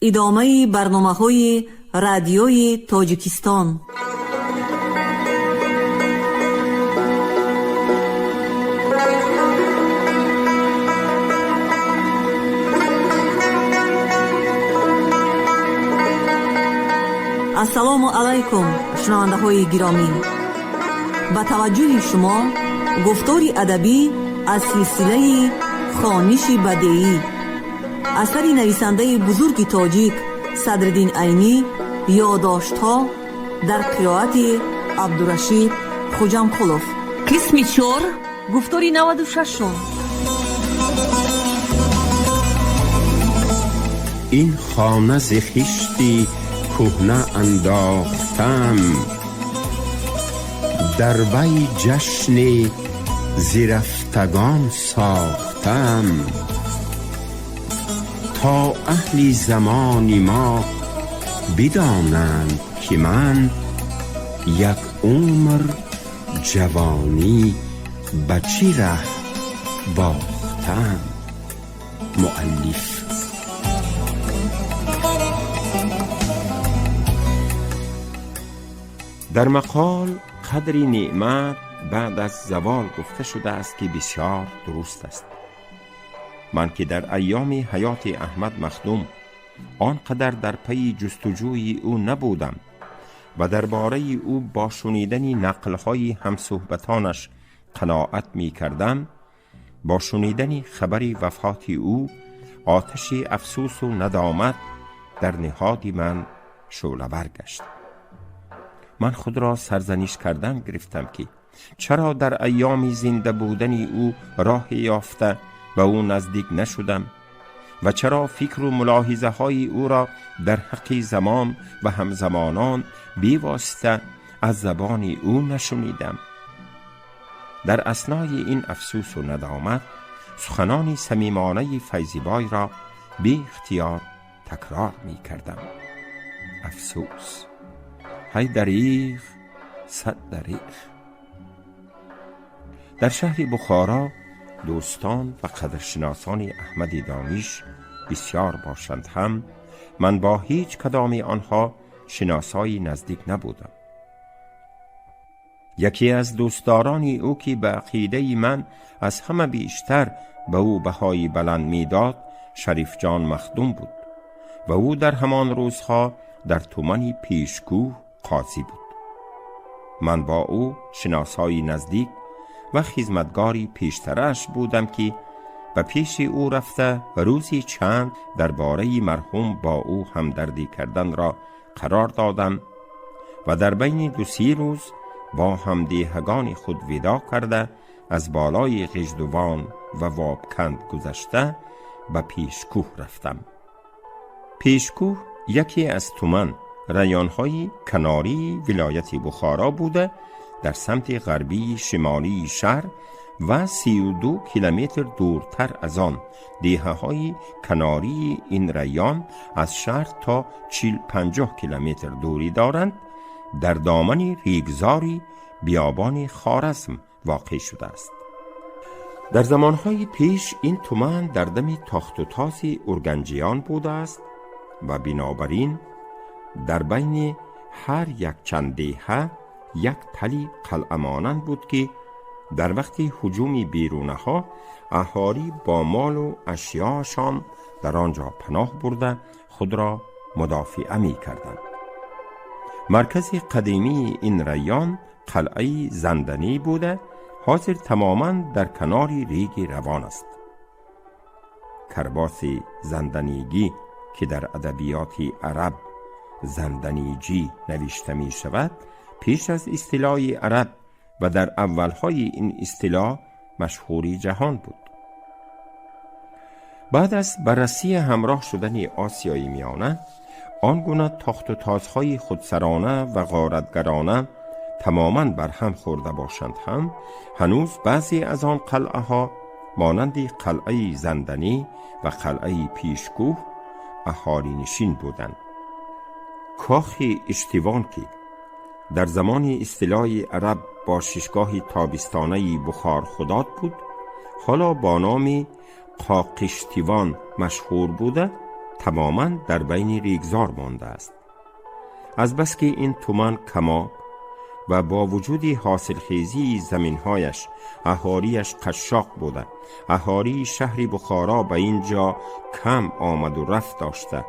Идомаи барномаҳои Радиои Тоҷикистон. Ассалому алайкум, шунавандаҳои гиромӣ. Ба таваҷҷӯҳи шумо гуфтори адабӣ аз силсилаи «Хониши бадеӣ», асари нависандаи бузурги тоҷик Садриддин Айнӣ, «Ёдоштҳо» дар қироати Абдурашид Хуҷамқулов, қисми чор, гуфтори 96-ум. Ин хона зи хишти кӯҳна андохтам, дар вай ҷашни зи рафтагон сохтам, то аҳли замони мо бидонанд, ки ман як умр ҷавонӣ ба чӣ раҳ бохтам. Муаллиф. Дар мақол қадри неъмат баъд аз завол гуфта шудааст, ки бисёр дуруст аст. Ман ки дар айёми ҳаёти Аҳмад Махдум он қадар дар пайи ҷустуҷӯи ӯ набудам ва дар бораи ӯ бо шунидани нақлҳои ҳамсӯҳбатонаш қаноат мекардам, бо шунидани хабари вафоти ӯ оташи афсӯсу надомат дар ниҳоди ман шӯълавар гашт. Ман худро сарзаниш кардан гирифтам, ки чаро дар айёми зинда будани ӯ роҳе ёфта ба ӯ наздик нашудам ва чаро фикру мулоҳизаҳои ӯро дар ҳаққи замон ва ҳамзамонон бевосита аз забони ӯ нашунидам. Дар аснои ин афсӯсу надомат суханони самимонаи Файзибойро беихтиёр такрор мекардам: «Афсӯс, ҳай дариғ, сад дариғ». Дар шаҳри Бухоро дӯстон ва қадршиносони Аҳмади Дониш бисёр бошанд ҳам, ман бо ҳеҷ кадоми онҳо шиносои наздик набудам. Яке аз дӯстдорони ӯ, ки ба ақидаи ман аз ҳама бештар ба ӯ баҳои баланд медод, Шарифҷон Махдум буд ва ӯ дар ҳамон рӯзҳо дар тумани Пешкӯҳ қозӣ буд. Ман бо ӯ шиносои наздик ва хизматгори пештарааш будам, ки ба пеши ӯ рафта рӯзи чанд дар бораи марҳум бо ӯ ҳамдардӣ карданро қарор додам ва дар байни ду-се рӯз бо ҳамдеҳагони худ видоъ карда, аз болои Ғиждувон ва Вобканд гузашта, ба Пешкӯҳ рафтам. Пешкӯҳ яке аз туман районҳои канории вилояти Бухоро буда, дар самти ғарбии шимолии шаҳр ва 32 километр дуртар аз он. Деҳаҳои канории ин район аз шаҳр то 40-50 километр дурӣ доранд. Дар домани регзори биёбони Хоразм воқеъ шудааст. Дар замонҳои пеш ин туман дар дами тохту този урганҷиён будааст ва бинобар ин дар байни ҳар якчанд деҳа як тали қалъамонанд буд, ки дар вақти ҳуҷуми берунаҳо аҳолӣ бо молу ашёшон дар он ҷо паноҳ бурда, худро мудофиа мекарданд. Маркази қадимии ин район қалъаи Занданӣ буда, ҳозир тамоман дар канори реги равон аст. Карбоси занданигӣ, ки дар адабиёти араб занданиҷӣ навишта мешавад, пеш аз истилои араб ва дар аввалҳои ин истилоҳ машҳури ҷаҳон буд. Баъд аз ба Россия ҳамроҳ шудани Осиёи Миёна, он гуна тохту тозҳои худсарона ва ғоратгарона тамоман барҳам хӯрда бошанд ҳам, ҳанӯз баъзе аз он қалъаҳо, монанди қалъаи Занданӣ ва қалъаи Пешкӯҳ, аҳолинишин буданд. Кохи Иштивон, ки дар замони истилои араб бошишгоҳи тобистонаи Бухорхудод буд, ҳоло бо номи Қоқиштивон машҳур буда. тамоман дар байни регзор монда аст. Аз бас ки ин туман камоб ва бо вуҷуди ҳосилхезии заминҳояш аҳолиаш қашшоқ буда, аҳолии шаҳри Бухоро ба ин ҷо кам омаду рафт дошта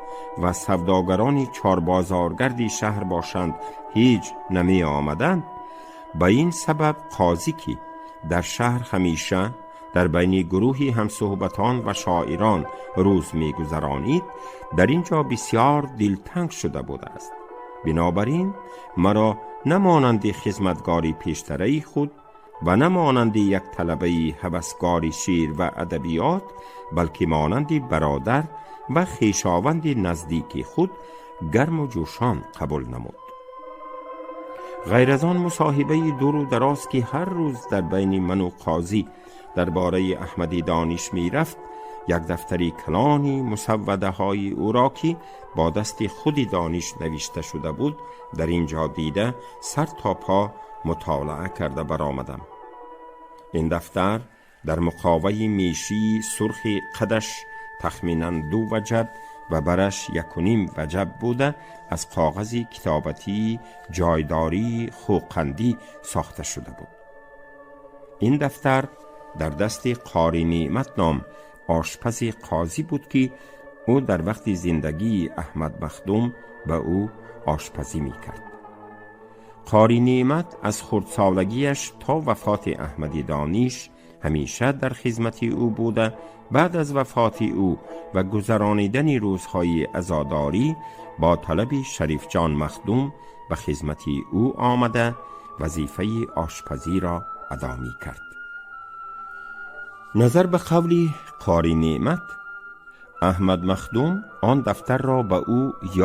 ва савдогарони чорбозоргарди шаҳр бошанд ҳеҷ намеомаданд, ба ин сабаб қозӣ, ки дар шаҳр ҳамеша дар байни гурӯҳи ҳамсӯҳбатон ва шоирон рӯз мегузаронид, дар ин ҷо бисёр дилтанг шуда будааст. Бинобар ин маро на монанди хизматгори пештараи худ ва на монанди як талабаи ҳаваскори шеър ва адабиёт, балки монанди бародар ва хешованди наздики худ гарму ҷӯшон қабул намуд. Ғайр аз он мусоҳибаи дуру дароз, ки ҳар рӯз дар байни ману қозӣ дар бораи Аҳмади Дониш мерафт, як дафтари калони мусаввадаҳои ӯро, ки бо дасти худи Дониш навишта шуда буд, дар ин ҷо дида, сар то по мутолиа карда баромадам. Ин дафтар дар муқоваи мешии сурхи қадаш тахминан 2 ваҷаб ва бараш 1.5 ваҷаб буда, аз коғази китобатии ҷойдории хӯқандӣ сохта шуда буд. Ин дафтар дар дасти Қори Неъмат ном ошпази қозӣ буд, ки ӯ дар вақти зиндагии Аҳмад Махдум ба ӯ ошпазӣ мекард. Қори Неъмат аз хурдсолагиаш то вафоти Аҳмади Дониш ҳамеша дар хизмати ӯ буда, баъд аз вафоти ӯ ва гузаронидани рӯзҳои азодорӣ бо талаби Шарифҷон Махдум ба хизмати ӯ омада, вазифаи ошпазиро адо мекард. Назар ба қавли Қори Неъмат, Аҳмад Махдум он дафтарро ба ӯ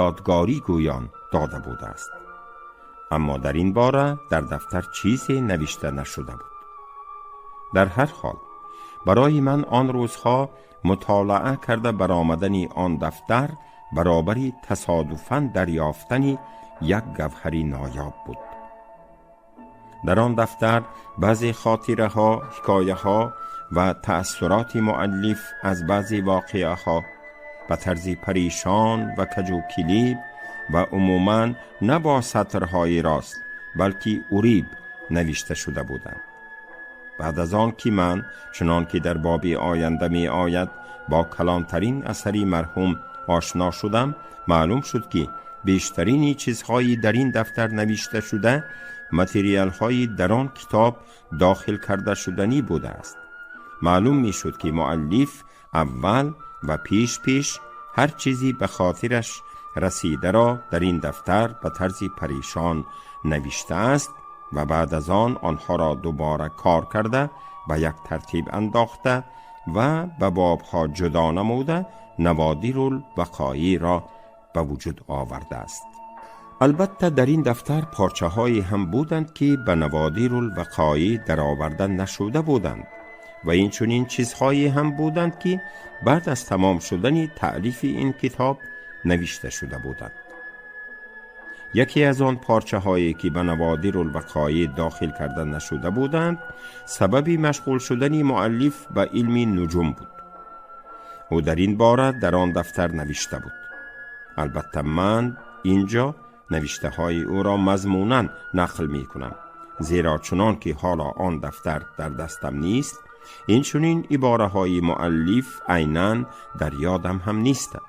ёдгорӣ гӯён дода будааст, аммо дар ин бора дар дафтар чизе навишта нашуда буд. Дар ҳар ҳол, барои ман он рӯзҳо мутолиа карда баромадани он дафтар баробари тасодуфан дарёфтани як гавҳари ноёб буд. Дар он дафтар баъзе хотираҳо, ҳикояҳо ва таассуроти муаллиф аз баъзе воқеаҳо ба тарзи парешон ва каҷу-килиб ва умуман на бо сатрҳои рост, балки уриб навишта шуда буданд. Баъд аз он ки ман, чунон ки дар боби оянда меояд, бо калонтарин асари марҳум ошно шудам, маълум шуд, ки бештарини чизҳои дар ин дафтар навишта шуда материалҳои дар он китоб дохил карда шуданӣ будааст. Маълум мешуд, ки муаллиф аввал ва пеш пеш ҳар чизи ба хотираш расидаро дар ин дафтар ба тарзи парешон навиштааст ва баъд аз он онҳоро дубора кор карда, ба як тартиб андохта ва ба бобҳо ҷудо намуда, Наводирул Вақоиро ба вуҷуд овардааст. Албатта, дар ин дафтар порчаҳое ҳам буданд, ки ба Наводирул Вақоӣ дароварда нашуда буданд ва инчунин чизҳое ҳам буданд, ки баъд аз тамом шудани таълифи ин китоб навишта шуда буданд. Яке аз он порчаҳое, ки ба Наводирулвақоӣ дохил карда нашуда буданд, сабаби машғул шудани муаллиф ба илми нуҷум буд. Ӯ дар ин бора дар он дафтар навишта буд. Албатта, ман ин ҷо навиштаҳои ӯро мазмунан нақл мекунам, зеро чунон ки ҳоло он дафтар дар дастам нест, инчунин ибораҳои муаллиф айнан дар ёдам ҳам нестанд.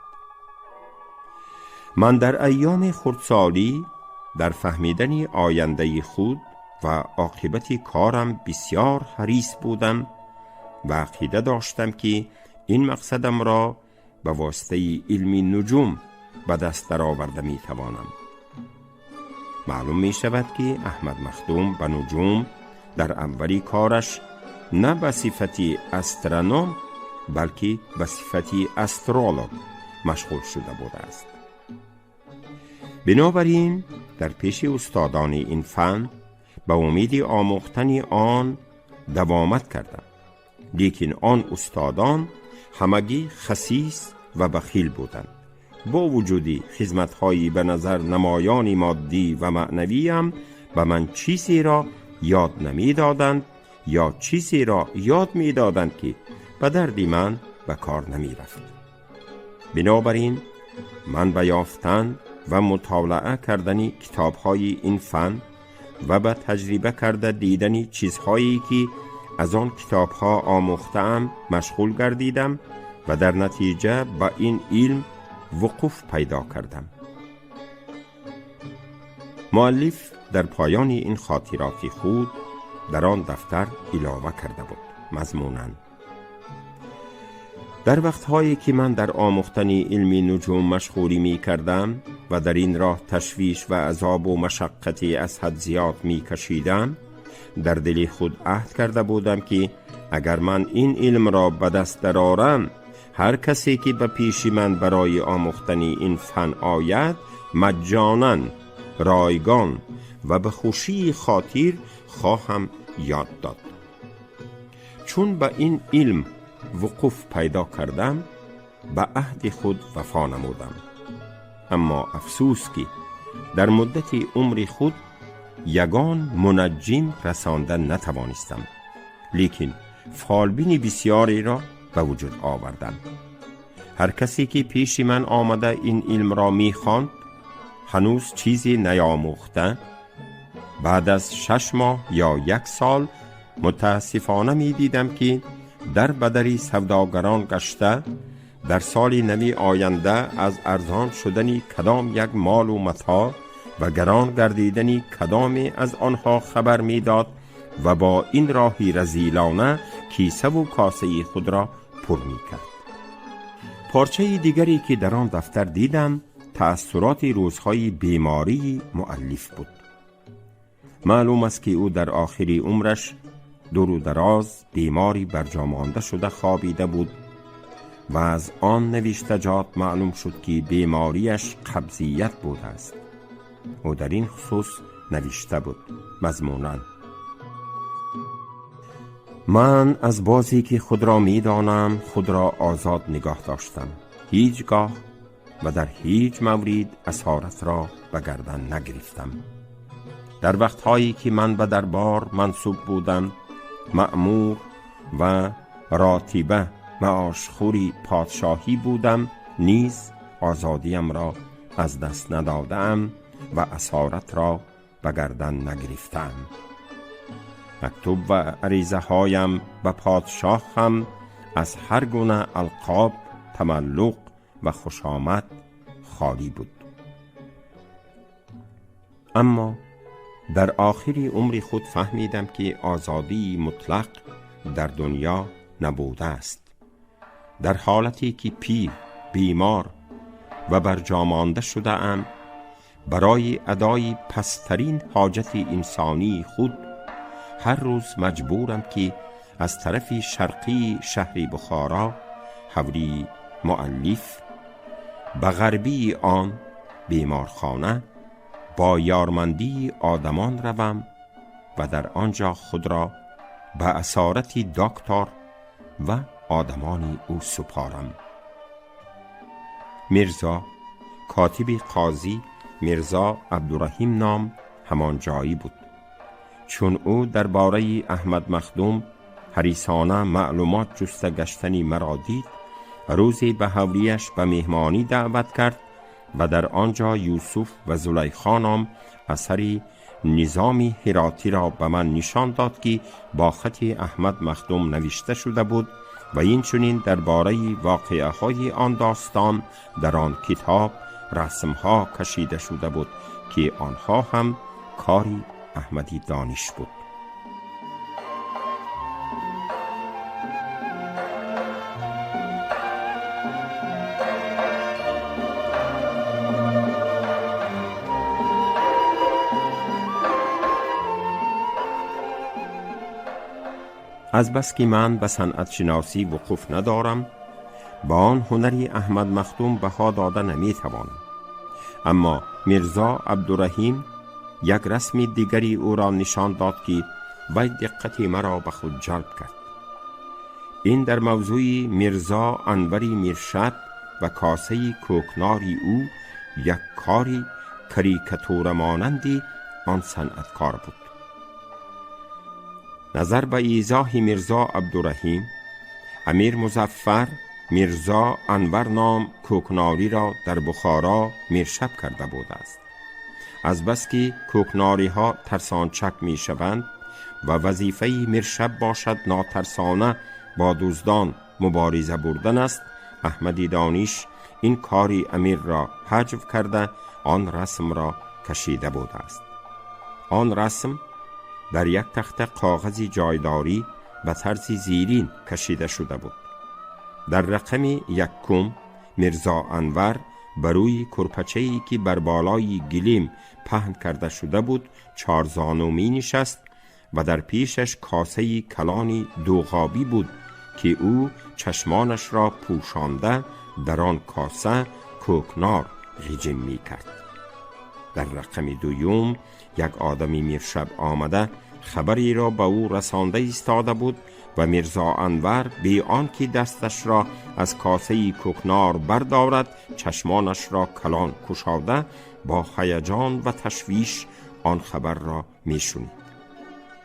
Ман дар айёми хурдсолӣ дар фаҳмидани ояндаи худ ва оқибати корам бисёр ҳарис будам ва ақида доштам, ки ин мақсадамро ба воситаи илми нуҷум ба даст дароварда метавонам. Маълум мешавад, ки Аҳмад Махдум ба нуҷум дар аввали кораш на ба сифати астроном, балки ба сифати астролог машғул шуда будааст. Бинобар ин дар пеши устодони ин фан ба умеди омӯхтани он давомат кардам, лекин он устодон ҳамагӣ хасис ва бахил буданд. Бо вуҷуди хизматҳои ба назар намоёни моддӣ ва маънавиам ба ман чизеро ёд намедоданд ё чизеро ёд медоданд, ки ба дарди ман ба кор намерафт. Бинобар ин ман ба ёфтан ва мутолиа кардани китобҳои ин фан ва ба таҷриба карда дидани чизҳое ки аз он китобҳо омӯхтаам машғул гардидам ва дар натиҷа ба ин илм вуқуф пайдо кардам. Муаллиф дар поёни ин хотироти худ дар он дафтар илова карда буд мазмунан: дар вақтҳое ки ман дар омӯхтани илми нуҷум машғулӣ мекардам ва дар ин роҳ ташвиш ва азобу машаққате аз ҳад зиёд мекашидам, дар дили худ аҳд карда будам ки агар ман ин илмро ба даст дарорам, ҳар касе ки ба пеши ман барои омӯхтани ин фан ояд, маҷҷонан, ройгон ва ба хушии хотир хоҳам ёд дод. Чун ба ин илм вуқуф пайдо кардам, ба аҳди худ вафо намудам. Аммо афсӯс ки дар муддати умри худ ягон мунаҷҷим расонда натавонистам, лекин фолбини бисёреро ба вуҷуд овардам. Ҳар касе ки пеши ман омада ин илмро мехонд, ҳанӯз чизе наёмӯхта, баъд аз 6 моҳ ё 1 сол мутаассифона медидам ки дар ба дари савдогарон гашта, дар соли нави оянда аз арзон шудани кадом як молу матоъ ва гарон гардидани кадоме аз онҳо хабар медод ва бо ин роҳи разилона кисаву косаи худро пур мекард. Порчаи дигаре ки дар он дафтар дидам, таассуроти рӯзҳои бемории муаллиф буд. Маълум аст ки ӯ дар охири умраш дуру дароз бемори барҷомонда шуда хобида буд ва аз он навиштаҷот маълум шуд ки бемориаш қабзият будааст. Ӯ дар ин хусус навишта буд мазмунан: ман аз бозе ки худро медонам, худро озод нигоҳ доштам. Ҳеҷ гоҳ ва дар ҳеҷ маврид асоратро ба гардан нагирифтам. Дар вақтҳое ки ман ба дарбор мансуб будам, маъмур ва ротиба маошхӯри подшоҳӣ будам, низ озодиямро аз даст надодаам ва асоратро ба гардан нагирифтаам. Мактуб ва аризаҳоям ба подшоҳ ҳам аз ҳар гуна алқоб, тамаллуқ ва хушомад холӣ буд. Аммо дар охири умри худ фаҳмидам ки озодии мутлақ дар дунё набудааст. Дар ҳолате ки пир, бемор ва барҷомонда шудаам, барои адои пасттарин ҳоҷати инсонии худ ҳар рӯз маҷбурам ки аз тарафи шарқии шаҳри Бухоро, ҳавлии муаллиф, ба ғарбии он беморхона бо ёрмандии одамон равам ва дар он ҷо худро ба асорати доктор ва одамони ӯ супорам. Мирзо котиби қозӣ Мирзо Абдураҳим ном ҳамон ҷоӣ буд. Чун ӯ дар бораи Аҳмад Махдум ҳарисона маълумот ҷуста гаштани маро дид, рӯзе ба ҳавлияш ба меҳмонӣ даъват кард ва дар он ҷо Юсуф ва Зулайхо ном асари Низоми Ҳиротиро ба ман нишон дод ки бо хати Аҳмад Махдум навишта шуда буд ва инчунин дар бораи воқеаҳои он достон дар он китоб расмҳо кашида шуда буд ки онҳо ҳам кори Аҳмади Дониш буд. Аз бас ки ман ба санъатшиносӣ вуқуф надорам, ба он ҳунари Аҳмад Махдум баҳо дода наметавонам. Аммо Мирзо Абдураҳим як расми дигари ӯро нишон дод ки вай диққати маро ба худ ҷалб кард. Ин дар мавзӯи Мирзо Анвари Миршаб ва косаи кӯкнори ӯ як кори карикатурамонанди он санъаткор буд. Назар ба изоҳи Мирзо Абдураҳим, Амир Музаффар Мирзо Анвар ном кӯкнориро дар Бухоро миршаб карда будааст. Азбаски кӯкнориҳо тарсончак мешаванд ва вазифаи миршаб бошад нотарсона бо дуздон мубориза бурдан аст, Аҳмади Дониш ин кори амирро ҳаҷв карда он расмро кашида будааст. Он расм дар як тахта коғази ҷойдорӣ ба тарзи зерин кашида шуда буд. Дар рақами якум Мирзо Анвар ба рӯи курпачае ки бар болои гилем паҳн карда шуда буд чорзону менишаст ва дар пешаш косаи калони дуғобӣ буд ки ӯ чашмонашро пӯшонда дар он коса кӯкнор ғиҷим мекард. Дар рақами дуюм як одами миршаб омада хабареро ба ӯ расонда истода буд ва Мирзо Анвар бе он ки дасташро аз косаи кӯкнор бардорад чашмонашро калон кушода бо ҳаяҷон ва ташвиш он хабарро мешунид.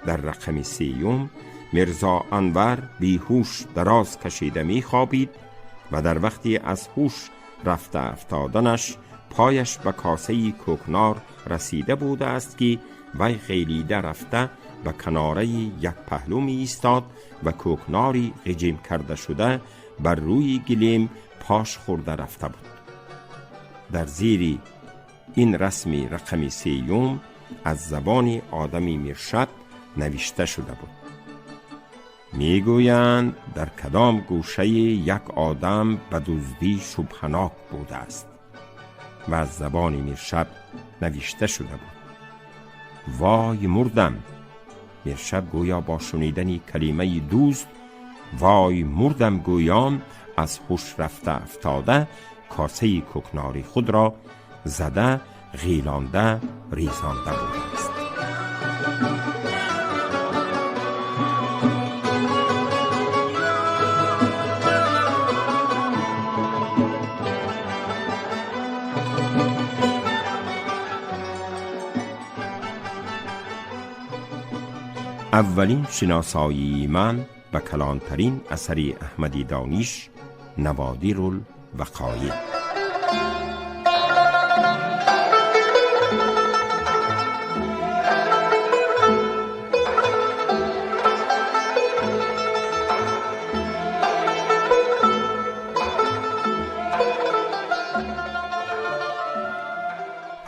Дар рақами сеюм Мирзо Анвар беҳуш дароз кашида мехобид ва дар вақти аз ҳуш рафта афтоданаш пояш ба косаи кӯкнор расида будааст ки вай ғелида рафта ба канораи як паҳлӯ меистод ва кӯкнори ғиҷим карда шуда бар рӯи гилем пош хӯрда рафта буд. Дар зери ин расми рақами сеюм аз забони одами миршаб навишта шуда буд: мегӯянд дар кадом гӯшаи як одам ба дуздӣ шубҳанок будааст. Ва аз забони миршаб навишта шуда буд: вой мурдам. Миршаб гӯё бо шунидани калимаи дузд вой мурдам гӯён аз ҳуш рафта афтода косаи кӯкнори худро зада ғелонда резонда будааст. Аввалин шиносоии ман ба калонтарин асари Аҳмади Дониш Наводирулвақоеъ.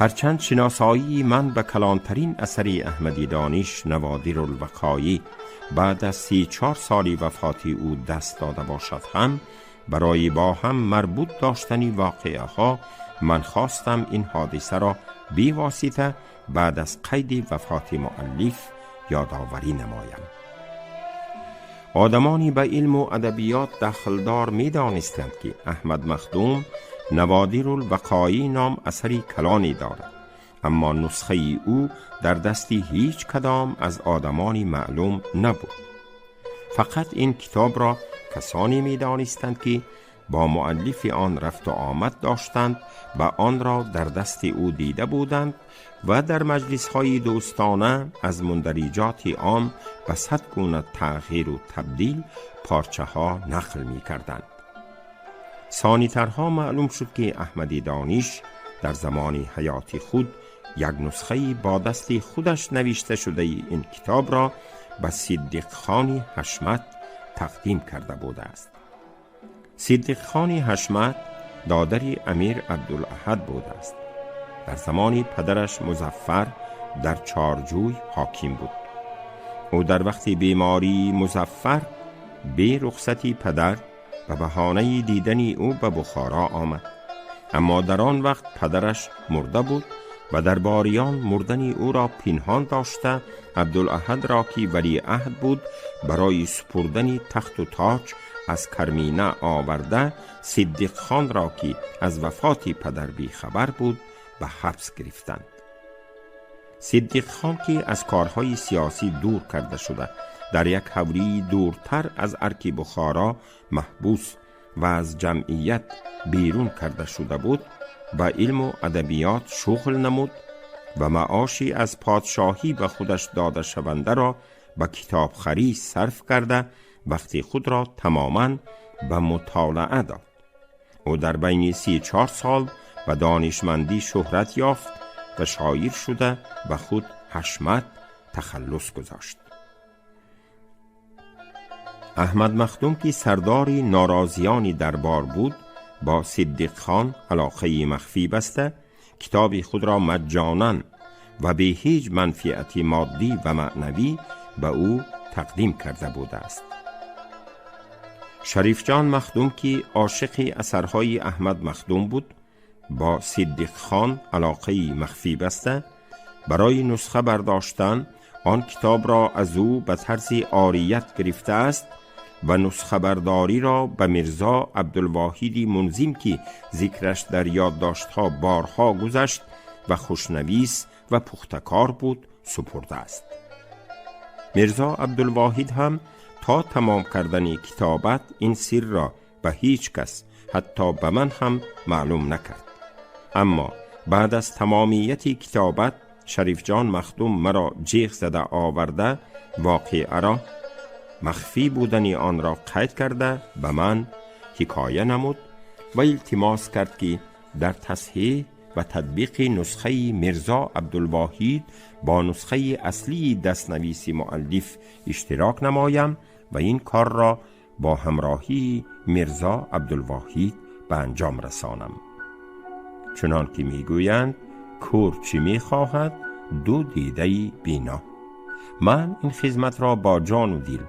Ҳарчанд шиносоии ман ба калонтарин асари Аҳмади Дониш Наводирулвақоеъ баъд аз 34 соли вафоти ӯ даст дода бошад ҳам, барои бо ҳам марбут доштани воқеаҳо ман хостам ин ҳодисаро бевосита баъд аз қайди вафоти муаллиф ёдоварӣ намоям. Одамони ба илму адабиёт дахлдор медонистанд ки Аҳмад Махдум Наводирулвақоеъ ном асари калоне дорад, аммо нусхаи ӯ дар дасти ҳеҷ кадом аз одамони маълум набуд. Фақат ин китобро касоне медонистанд ки бо муаллифи он рафту омад доштанд ва онро дар дасти ӯ дида буданд ва дар маҷлисҳои дӯстона аз мундариҷоти он ба сад гуна тағйиру табдил порчаҳо нақл мекарданд. Сонитарҳо маълум шуд ки Аҳмади Дониш дар замони ҳаёти худ як нусхаи бо дасти худаш навишта шудаи ин китобро ба Сиддиқхони Ҳашмат тақдим карда будааст. Сиддиқхони Ҳашмат додари Амир Абдулаҳад будааст. Дар замони падараш Музаффар дар Чорҷӯй ҳоким буд. Ӯ дар вақти бемории Музаффар бе рухсати падар ба баҳонаи дидани ӯ ба Бухоро омад, аммо дар он вақт падараш мурда буд ва дарбориён мурдани ӯро пинҳон дошта Абдулаҳадро ки валиаҳд буд барои супурдани тахту тоҷ аз Кармина оварда Сиддиқхонро ки аз вафоти падар бехабар буд ба ҳабс гирифтанд. Сиддиқхон ки аз корҳои сиёсӣ дур карда шуда дар як ҳавлии дуртар аз арки Бухоро маҳбус ва аз ҷамъият берун карда шуда буд, ба илму адабиёт шуғл намуд ва маоши аз подшоҳӣ ба худаш дода шавандаро ба китобхарӣ сарф карда вақти худро тамоман به مطالعه داد. او در بین 34 سال به دانشمندی شهرت یافت و شاعر شده و خود حشمت تخلص گذاشت. احمد مخدوم که سردار ناراضیان دربار بود، با صدیق خان علاقه مخفی بسته کتاب خود را مجانا و به هیچ منفعت مادی و معنوی به او تقدیم کرده بوده است. شریف جان مخدوم که عاشق اثرهای احمد مخدوم بود، با صدیق خان علاقه مخفی بسته برای نسخه برداشتن آن کتاب را از او به طرز عاریت گرفته است و نسخه برداری را به میرزا عبدالواحید منظم که ذکرش در یادداشت‌ها بارها گذشت و خوشنویس و پختکار بود سپرده است. میرزا عبدالواحید هم تا تمام کردن کتابت این سر را به هیچ کس، حتی به من هم معلوم نکرد. اما بعد از تمامیت کتابت شریف جان مخدوم مرا جیغ زده آورده واقعه را، مخفی بودن آن را قید کرده به من حکایه نمود و التماس کرد که در تصحیح و تطبیق نسخه میرزا عبدالواحید با نسخه اصلی دستنویس مؤلف اشتراک نمایم و این کار را با همراهی میرزا عبدالواحید به انجام رسانم. چنان که میگویند کور چی میخواهد؟ دو دیده بینا. من این خدمت را با جان و دل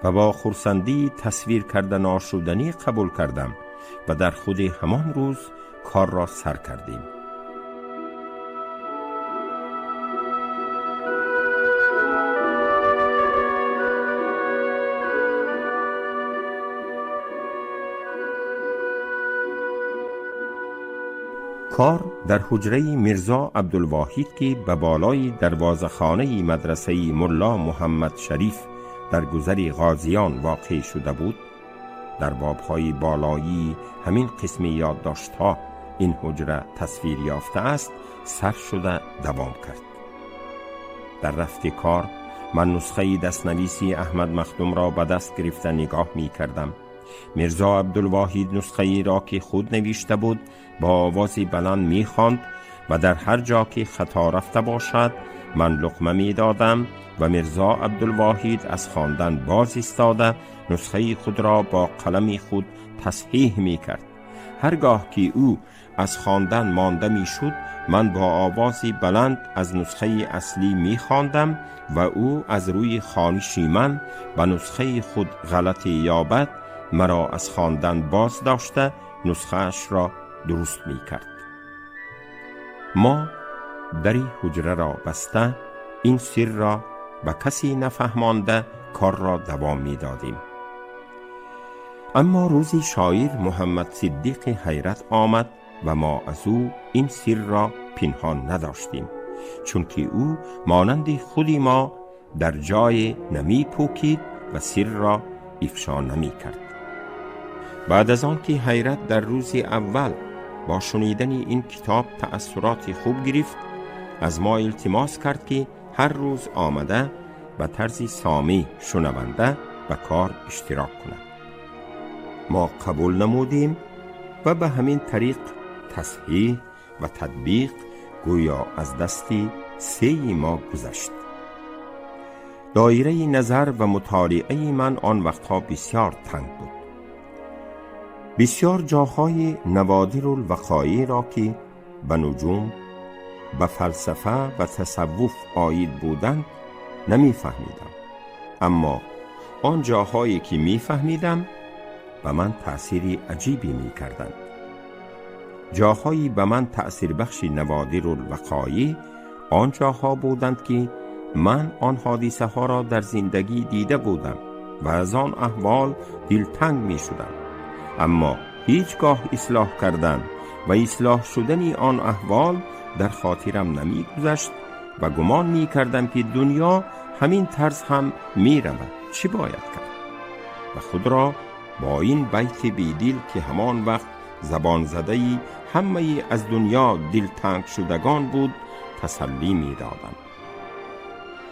و با خرسندی تصویر کرده ناشدنی قبول کردم و در خود همان روز کار را سر کردیم. کار در حجره میرزا عبدالواحید که به بالای دروازه‌خانه مدرسه ملا محمد شریف در گذر غازیان واقع شده بود، در بابهای بالایی همین قسم یادداشت‌ها این حجره تصویر یافته است، سر شده دوام کرد. در رفت کار من نسخه دستنویسی احمد مخدوم را به دست گرفته نگاه می کردم. میرزا عبدالواحید نسخه ای را که خود نوشته بود با آواز بلند می خواند و در هر جا که خطا رفته باشد من لقمه می دادم و میرزا عبدالواحید از خواندن باز ایستاده نسخه خود را با قلم خود تصحیح می کرد. هرگاه که او از خواندن مانده می شد من با آواز بلند از نسخه اصلی می خواندم و او از روی خوانش من به نسخه خود غلطی یابد مرا از خواندن باز داشته نسخه‌اش را درست می کرد. ما دری حجره را بسته این سر را به کسی نفهمانده کار را دوام می دادیم. اما روزی شاعر محمد صدیق حیرت آمد و ما از او این سر را پنهان نداشتیم، چون که او مانند خودی ما در جای نمی پوکید و سر را افشا نمی کرد. بعد از آن که حیرت در روز اول با شنیدن این کتاب تأثرات خوب گرفت، از ما التماس کرد که هر روز آمده به طرز سامی شنونده به کار اشتراک کند. ما قبول نمودیم و به همین طریق تصحیح و تطبیق گویا از دست سه ما گذشت. دایره نظر و مطالعه من آن وقتها بسیار تنگ بود. بسیار جاهای نوادر الوقایع را که به نجوم، به فلسفه و تصوف عاید بودند نمیفهمیدم، اما آن جاهایی که میفهمیدم به من تأثیر عجیبی میکردند. جاهایی به من تأثیر بخش نوادر الوقایع آن جاها بودند که من آن حادثه ها را در زندگی دیده بودم و از آن احوال دلتنگ می شدم، اما هیچگاه اصلاح کردن و اصلاح شدن آن احوال در خاطرم نمی گذشت و گمان می کردم که دنیا همین طرز هم می رود، چی باید کرد؟ و خود را با این بیت بیدل که همان وقت زبان زده‌ای همه از دنیا دلتنگ شدگان بود تسلی می دادم.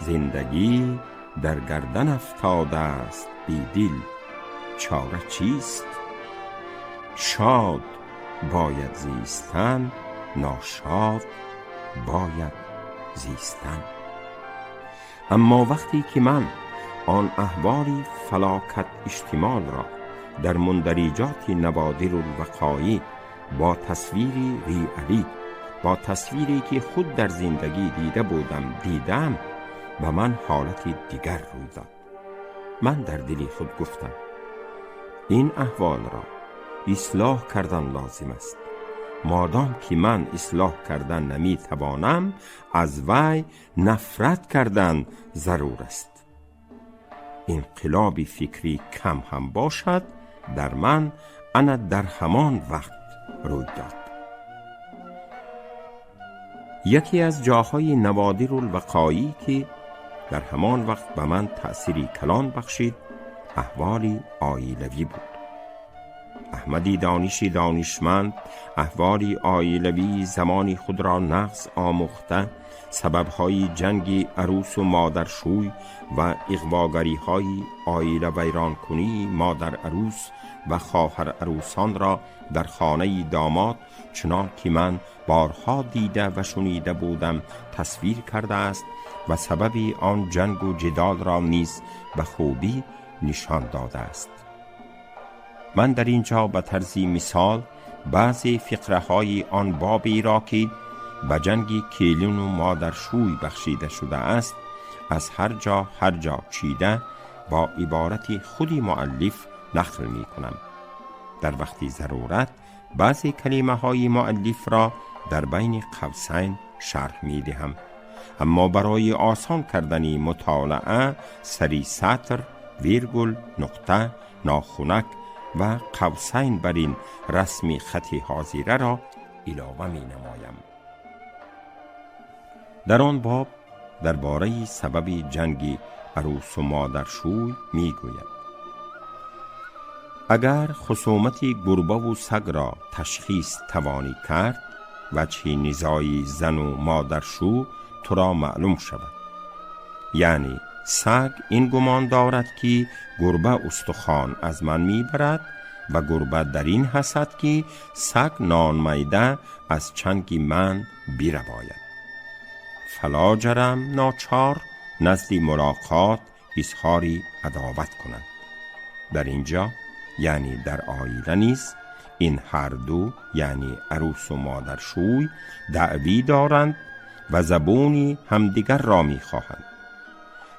زندگی در گردن افتاده است بیدل، چاره چیست؟ شاد باید زیستن، ناشاد باید زیستن. اما وقتی که من آن احوالی فلاکت اجتمال را در مندرجات نوادر الوقایع با تصویری ریالی، با تصویری که خود در زندگی دیده بودم دیدم، و من حالت دیگر روی داد. من در دل خود گفتم این احوال را اصلاح کردن لازم است. مادام که من اصلاح کردن نمی توانم، از وی نفرت کردن ضرور است. انقلاب فکری کم هم باشد در من انا در همان وقت روی داد. یکی از جاهای نوادر الوقایی که در همان وقت به من تأثیری کلان بخشید، احوال عائلوی بود. احمدی دانشی دانشمند احوال عائلوی زمانی خود را نقص آموخته، سببهای جنگ عروس و مادرشوی و اغواگری‌های عائله ویرانکنی مادر عروس و خواهر عروسان را در خانه داماد چنان که من بارها دیده و شنیده بودم تصویر کرده است و سبب آن جنگ و جدال را نیز به خوبی نشان داده است. من در اینجا به طرز مثال بعضی فقره های آن بابی را که به جنگ کیلون و مادرشوی بخشیده شده است از هر جا چیده با عبارت خودی مؤلف نقل می کنم. در وقتی ضرورت بعضی کلمه های مؤلف را در بین قوسین شرح می دهم، اما برای آسان کردن مطالعه سری سطر، ویرگول، نقطه، ناخنک و قوسین بر این رسم خط حاضره را علاوه می نمایم. در آن باب درباره سبب جنگ عروس و مادرشوی می گوید: اگر خصومت گربه و سگ را تشخیص توانی کرد، وجه نزاع زن و مادرشو تو را معلوم شود. یعنی سگ این گمان دارد که گربه استخوان از من میبرد و گربه در این حسد که سگ نان میده از چنگ من بیرباید. فلاجرم ناچار نزد ملاقات اظهار عداوت کنند. در اینجا یعنی در آیله نیز این هر دو یعنی عروس و مادرشوی دعوی دارند و زبونی همدیگر را میخواهند.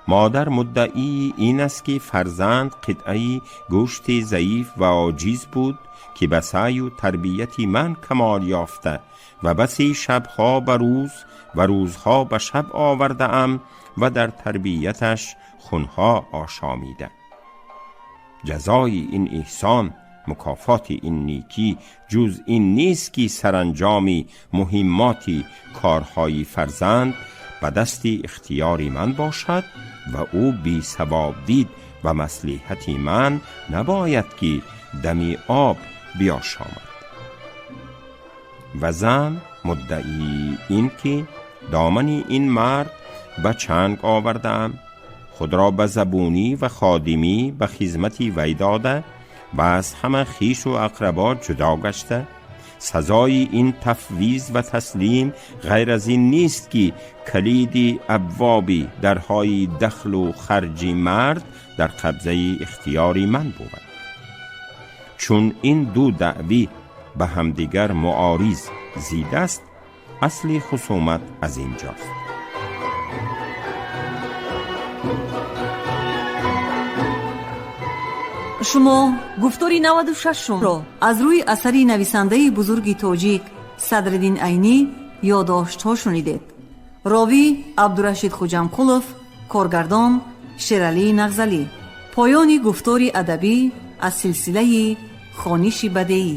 مادر مدعی این است که فرزند قطعه گوشت ضعیف و عاجز بود که به سعی و تربیت من کمال یافته و بسی شبها به روز و روزها به شب آورده ام و در تربیتش خونها آشامیده. جزای این احسان، مکافات این نیکی جز این نیست که سرانجامی مهماتی کارهای فرزند به دست اختیار من باشد و او بی ثواب دید و مصلحت من نباید که دمی آب بیاشامد. و زن مدعی این که دامن این مرد به چنگ آوردم، خود را به زبونی و خادمی به خدمتی وی داده و از همه خویش و اقربا جدا گشته. سزای این تفویض و تسلیم غیر از این نیست که کلید ابوابی درهای دخل و خرج مرد در قبضه اختیار من بود. چون این دو دعوی به همدیگر معارض زید است، اصل خصومت از اینجاست. Шумо гуфтори 96-ро аз рӯи асари нависандаи бузурги тоҷик Садриддин Айнӣ ёддоштҳо шунидед. Ровӣ Абдурашид Хуҷамқулов, коргардон Шералӣ Нағзалӣ. Поёни гуфтори адабӣ аз силсилаи хониши бадеӣ.